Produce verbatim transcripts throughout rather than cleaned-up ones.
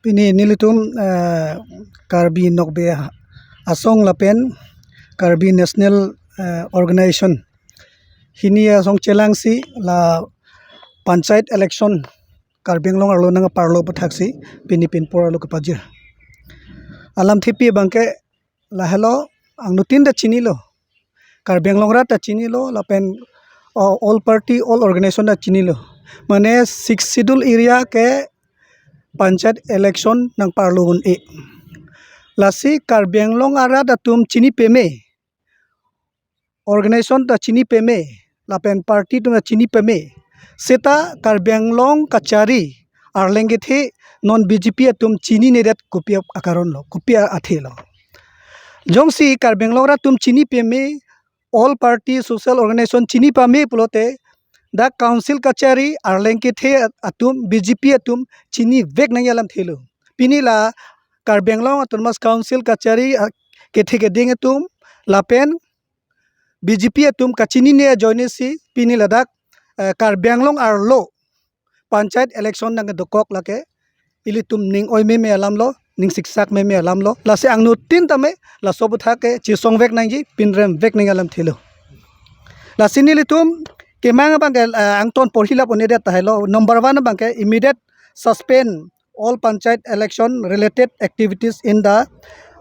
Pini nelitum, eh, Karbi Nokbe Asong lapen Karbi National, eh, Organization hini asong chelangsi la panchayat election Karbi Anglong arlo nangparlo aputhaksi pini pinpur arlo kepajir. Alamthepi abangke lahelo, angnutin ta chinilo, Karbi Anglong arat ta chinilo, lapen, uh, all party, all organization ta chinilo. Mane Sixth Schedule area ke panchayat election nangparlo un-e. Lasi Karbi Anglong arat atum chini peme, organization ta chini peme, lapen party atum ta chini peme. Seta Karbi Anglong kachari arleng kethe non B J P atum chininedet kopi akaron lo, kopi athe lo. Jongsi Karbi Anglong arat atum chini peme, all party social organization chini pame pulote, dak council kachari arleng kethe atum B J P atum chinivek nangji alamthe lo. Pini la Karbi Anglong Autonomous Council kachari, ah, kethe keding atum lapen B J P atum kachinine ajoinesi pini ladak, eh, Karbi Anglong arlo panchayat election nangkedokok lake ilitum ning oi meme alam lo, ning siksak meme alam lo. Lasi angnutin tame laso aputhak ke chesongvek nangji, pinremvek nangji alamthe lo. Lasi nelitum kemang abangke, eh, angton porhilap un-edet tahai lo. Number one abangke immediate suspend all panchayat election related activities in the,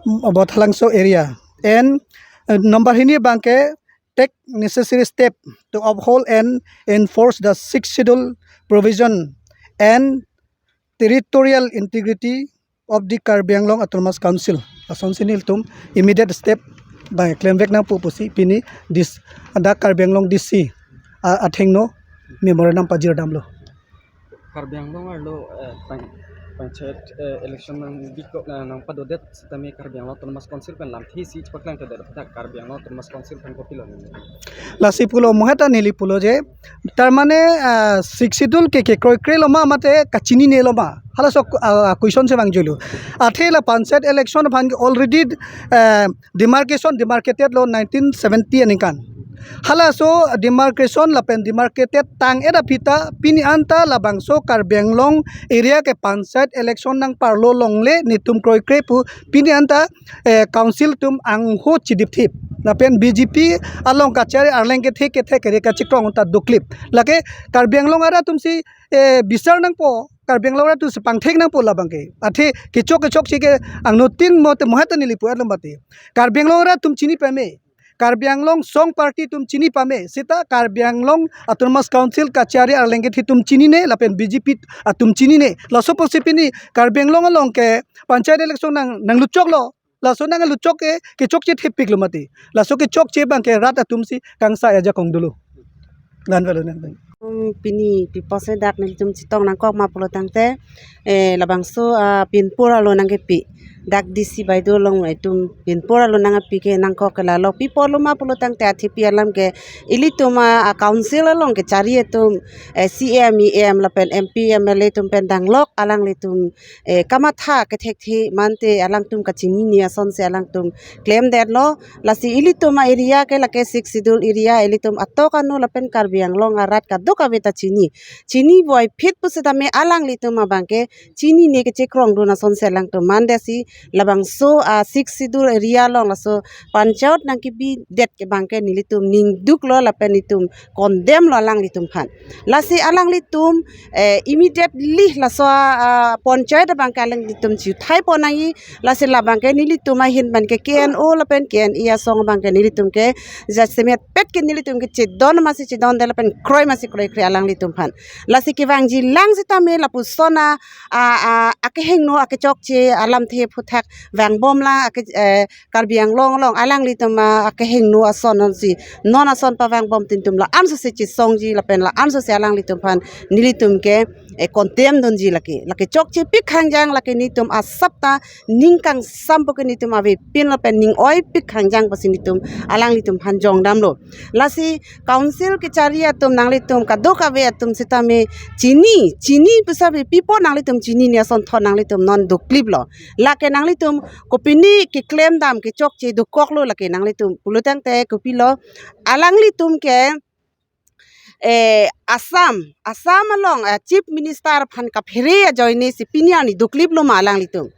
mm, Bothalangso area. And, uh, number hini abangke take necessary step to uphold and enforce the Sixth Schedule provision and territorial integrity of the Karbi Anglong Autonomous Council. Lasonsi nelitum immediate step bang klemvek nangpo pusi pini dis, dak Karbi Anglong D C, ah, athengno memorandum pajirdamlo. Karbi Anglong arlo, eh, pang-, panchayat, eh, election nangbikok, eh, nangpadodet sitame Karbi Anglong Autonomous Council pen lamthe isi chepaklangkledet dak Karbi Anglong Autonomous Council pen kopilo nang? Lasi pulo, mohe ta neli pulo je, tarmane, ah, Sixth Schedule ke kekroikre lo ma mate kachinine lo ma? Halaso, ah, question si vangjuilo. Athe la panchayat election aphan already, eh, demarcation demarcated lo nineteen seventy aningkan. Halaso demarcation lapen demarcated tang-et aphi ta pini anta labangso Karbi Anglong area ke panchayat election nangparlo longle netum kroikre pu pini anta, eh, council atum angho chidipthip. Lapen B J P along kachari arleng kethe kethe kere kachikrong ta doklip. Lake Karbi Anglong arat atumsi, eh, bisar nangpo, Karbi Anglong arat atumsi pangthek nangpo labangke. Athe kechok kechokche ke angnutin mote mohe ta neli pu-et lo mati. Karbi Anglong arat atum chini pame. Karbi Anglong song party atum chini pame. Seta Karbi Anglong Autonomous Council kachari arleng kethe atum chinine lapen B J P atum chinine. Laso pusi pini Karbi Anglong along ke panchayat election nang, nangluchoklo. Laso nangluchok ke kechokche thepiklo mati. Laso kechokche abangke rat atumsi kangsai ajakong dolo. Lan velo nang. Hmm, pini pi apotsi dak nelitum chetong nangkok ma pulo tangte, eh, labangso, ah, pinpur arlo nangkepi. Dak D C baideo along itum pinpur arlo nangkepi ke nangkok ke lalo. Pi apotlo ma pulo tangte athepi alam ke ilitum, ah, ah, council along kechari atum, eh, C E M, E M lapen M P, M L A atum pen danglok alanglitum, eh, kamatha kethekthe mante alangtum kachinine asonsi alangtum klemdetlo. Lasi ilitum a-area ke lake Sixth Schedule area, ilitum atok anu lapen Karbi Anglong arat kadokave ta chini. Chini voiphit pusitame alanglitum abangke chinine kechekrongdun asonsi alangtum mandetsi labangso a-Sixth Schedule area along laso panchayat nangkebidet ke abangke nelitum ningduklo lapen itum condemn lo alanglitum aphan. Lasi alanglitum, eh, immediately laso, ah, panchayat abangke alanglitum chiuthai pon nangji, lasi labangke nelitum ahin abangke K N O lapen K N A asong abangke nelitum ke jasemet pet ke nelitum ke chedon masi chedonde lapen kroi masi kroikre alanglitum aphan. Lasi kevangjilang sitame lapuson a, a, a, akehingno akechokche alamthe aphuthak vangbomlang ake, eh, Karbi Anglong along alanglitum, ah, akehingno ason ansi non ason pavangbomtin atum la-an sose chesongji lapen la-an sose alanglitum aphan nelitum ke, eh, condemn dunji lake. Lake chokchepik khangjang lake nelitum asap ta ning kangsam po ke nelitum avepin lapen ning oipik khangjang pusi nelitum alanglitum aphan jongdamlo. Lasi council kechari atum nanglitum kadokave atum sitame chini, chini pusitame pi apot nanglitum chinine asonthot nanglitum non dokliplo. Lake nanglitum kopine keklem dam kechokche dokoklo lake nanglitum pulo tangte kopilo, alanglitum ke eh, Assam, Assam along, eh, Chief Minister aphan kaphere ajoine si pini arni duklip lo ma alanglitum.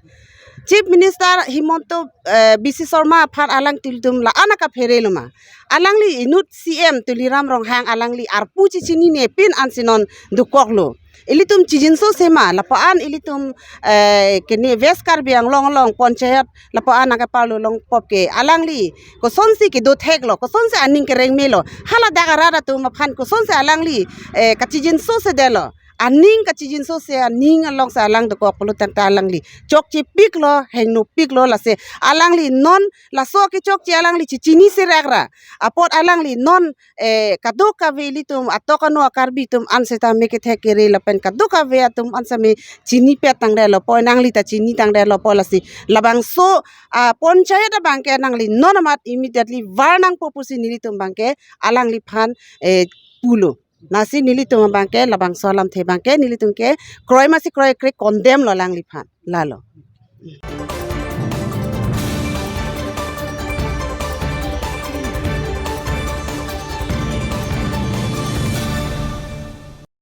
Chief Minister Himanta, eh, B C Sarma aphan alanglitum la-an kaphere lo ma. Alangli inut C M Tuliram Ronghang alangli arpu chechinine pin ansi non dokoklo. Ilitum chijinso sema, lapu-an ilitum, eh, kene West Karbi Anglong along panchayat lapu-an nangkeparlo longpop ke alangli kosonsi kedo theklo, kosonsi aning kereng melo, haladak arat atum aphan kosonsi alangli, eh, kachijinso sedetlo, aning kachijinso se aning alongsi alang dokok pulo tangte alangli chokchepiklo, hengnopiklo, lasi alangli non laso kechokche alangli chechini serak ra apot alangli non, eh, kadokave ilitum atok ano a-Karbi atum an setame kethek kere lapen kadokave atum an setame chinipet tangdetlo po, nangli ta chinitangdetlo po, lasi labangso, ah, panchayat abangke nangli non amat immediately var nangpo pusi nelitum abangke alangliphan, eh, pulo. Lasi nelitum abangke labangso alamthe abangke nelitum ke kroi masi kroikre condemn lo alangliphan. Lalo.